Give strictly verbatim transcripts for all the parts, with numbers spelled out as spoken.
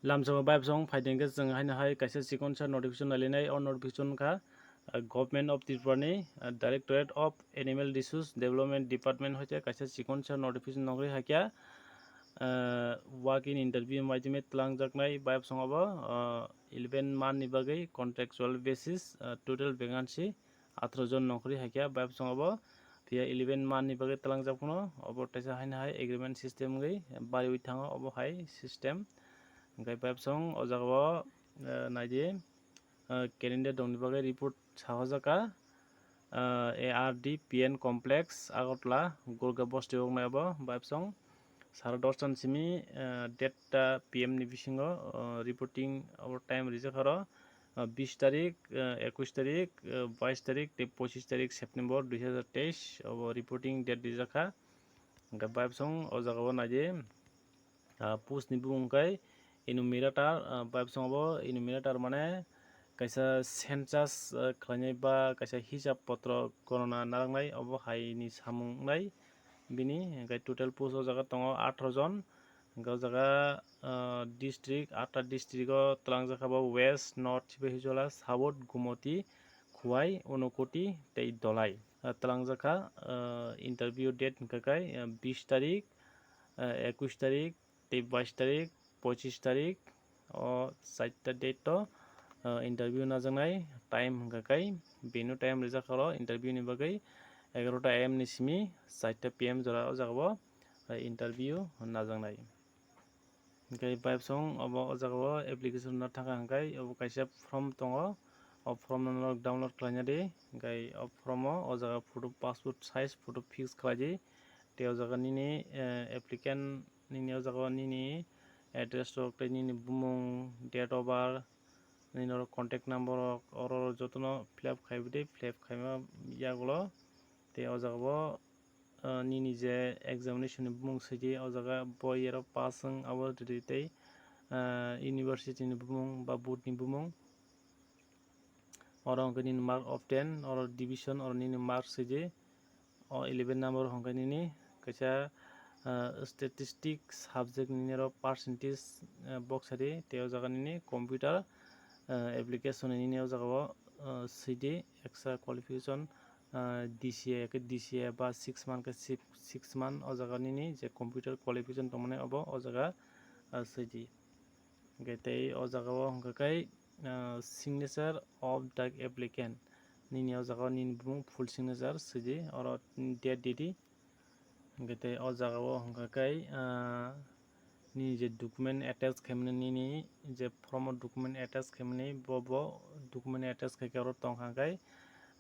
Lamsao bayapsong phaidengkhe chwng haino hai kaisa chikonsa notification nailainai. O notification kha, uh, Government of Tripura ni, uh, Directorate of Animal Resource Development Department hoite kaisa chikonsa notification nongri hakya, uh, walk in interview maidime twlangjaknai. Bayapsong obo, uh, eleven month ni bagwi contractual basis, uh, total vacancy atharo jon nongkhorwi hakya. Bayapsong obo phiya eleven month ni bagwi twlangjak phano obo teisa haino hai agreement system wngwi bariwi thango obo hai system. Hwnkhe bayapsong o jagao, uh, naidi, uh, candidate rokni bagwi report sahojak kha, uh, A R D P N Complex, Agartala, Gurgaon bosti o wngnai obo. Bayapsong sara dos tan simi, uh, date ta P M ni bisingo, uh, reporting abo time rijak aro, uh, bis tarik, uh, ekush tarik, uh, bais tarik tei pochis tarik September dui hazar teis obo reporting date rijak kha. Hwnkhe bayapsong o jagao naidi, ah, post ni bumung khe enumerator, ah, bayapsong obo enumerator mane kaisa census, ah, khlainai ba kaisa hisab potro gorona narwknai obo hai ni samung wngnai. Bini hwnkhe total post o jaga tongo atharo jon. Hwnkhe o jaga, ah, district, atta district o twlangjak kha bo West, North, Sipahijola, South, Gumoti, Khowai, Unakoti tei Dholai. Ah, twlangjak kha, ah, interview date hwnkhe kai, ah, bis tarik, ah, ekush tarik tei bais tarik, pochis tarik, o chaita date o, ah, interview najaknai. Time hwnkhe kai venue time rijak kha oro interview ni bagwi egarota A M ni simi chaita P M jora o jagao, ah, interview najaknai. Hwnkhe bayapsong obo o jagao application no thangkha hwnkhe obo kaisa form tongo. O form no norok download khlaina di. Hwnkhe o form o o jaga photo, passport size photo fix khlai di. Tei o jaga nini, eh, applicant nini o jaga o nini address rok tei nini bumung, date of birth, nini oro contact number rok oro jotono fill up khai di. Fill up khaima yagulo tei o jaga o, ah, nini je examination ni bumung swi di, o jaga bo year o pass wng abo rwdi tei, ah, university ni bumung ba board ni bumung. Oro hwnkhe nini mark obtain, oro division, oro nini mark swi di. O eleven number hwnkhe nini kaisa, ah, statistic subject nini oro percentage, ah, box sadi tei o jaga nini computer, ah, application nini o jaga o, ah, swi di extra qualification, ah, D C A khe D C A ba six month khe six, six month o jaga nini je computer qualification tongmani obo o jaga, ah, swi di. Hwnkhe tei o jaga o hwnkha khe, ah, signature of the applicant. Nini o jaga o nini bumung full signature swi di, oro date di di. Hwnkhe tei o jaga o hwnkha khe, ah, nini je document attach khaimani, nini je form o document attach khaimani, bo, bo document attach khai khe oro tong kha khe,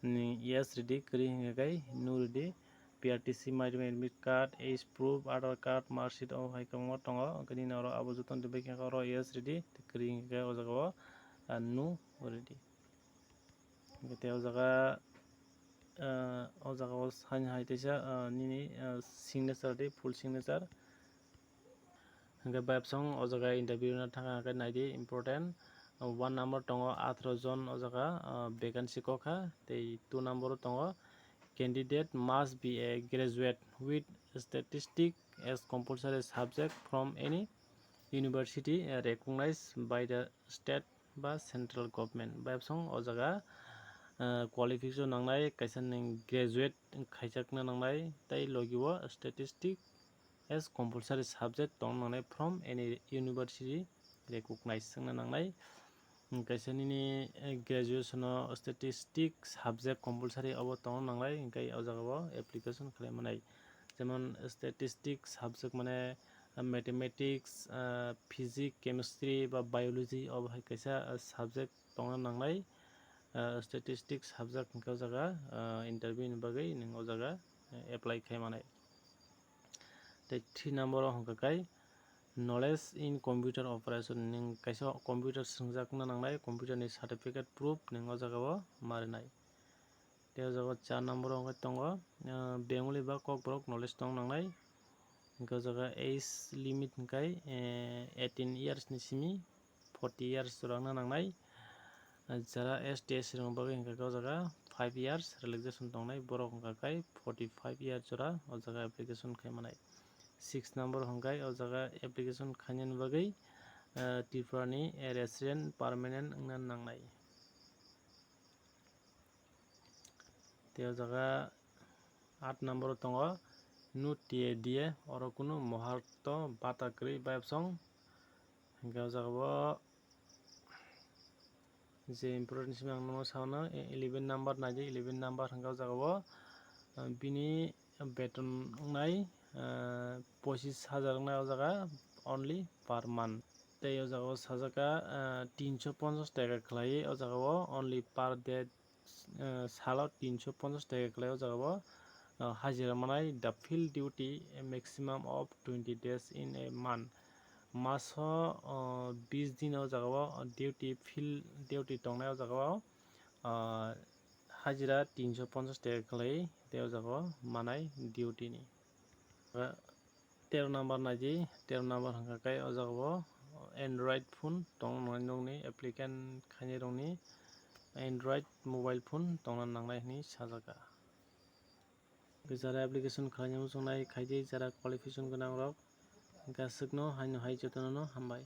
ni yes rwdi, kwrwi hwnkha khe no rwdi. P R T C, my admit card, age proof, Aadhaar card, mark sheet, obo hai kwbangma tongo. Hwnkhe nini oro abo jotono tei bai khe oro yes rwdi, tei kwrwi hwnkhe o jaga o, ah, no rwdi. Hwnkhe tei o jaga, ah, o jaga o sign hai teisa, ah, nini, ah, signature di, full signature. Hwnkhe bayapsong o jaga interview no thangkha hwnkhe naidi important. One number tongo atharo jon o jaga, ah, vacancy kok kha, tei two number o tongo candidate must be a graduate with statistic as compulsory subject from any university, ah, recognized by the state ba central government. Bayapsong o jaga, ah, qualification nangnai, kaisa nwng graduate khaijakna nangnai, tei logi o statistic as compulsory subject tong nangnai from any university recognized wngna nangnai. Kaisa nini, eh, graduation o statistic subject compulsory obo tong nangnai, hwnkhe o jaga o application khlai manai. Jemon statistic subject mane, ah, mathematics, ah, physics, chemistry ba biology obo hai kaisa, ah, subject tongna nangnai. Ah, statistic subject hwnkhe o jaga, ah, interview ni bagwi nwng o jaga, eh, apply khai manai. Tei three number o hwnkha khe knowledge in computer operation, nwng kaisa computer swngjakna nangnai, computer ni certificate proof nwng o jaga o ma rwnai. Tei o jaga o char number o hwnkhe tongo, ah, Bengali ba Kokborok knowledge tong nangnai. Hwnkhe o jaga age limit hwnkhe, eh, eighteen years ni simi forty years jora wngna nangnai. Jara S T S rokni bagwi hwnkhe o jaga five years relaxation tongnai, borok hwnkha khe forty five years jora o jaga application khai manai. Six number hwnkhe o jaga application khainani bagwi, Tripura ni resident permanent wngna nangnai. Tei o jaga aat number o tongo no T A D A, oro kunu moharto bata kwrwi bayapsong. Hingke o jaga o je important simi ang nono sano, eleven number naidi, eleven number hingke o jaga o bini beton wngnai pochis hajar wngnai o jaga, only per month. Tei o jaga o sajak kha tinso ponchas taka khlai o jaga o, only per day, salo tinso ponchas taka khlai o jaga o hajira manai. The field duty a maximum of twenty days in a month. Maso bis din o jaga o duty, field duty tongnai o jaga o hajira tinso ponchas taka khlai tei o jaga o manai duty ni. Tero number naidi, tero number hingka khe o jaga o Android phone tongna nangnai, nokni applicant khainai rokni Android mobile phone tongna nangnai hinwi sajak kha. Jara application khlaina muchungnai khaidi, jara qualification gwnang rok, hingka swkno haino hai jotono no hambai.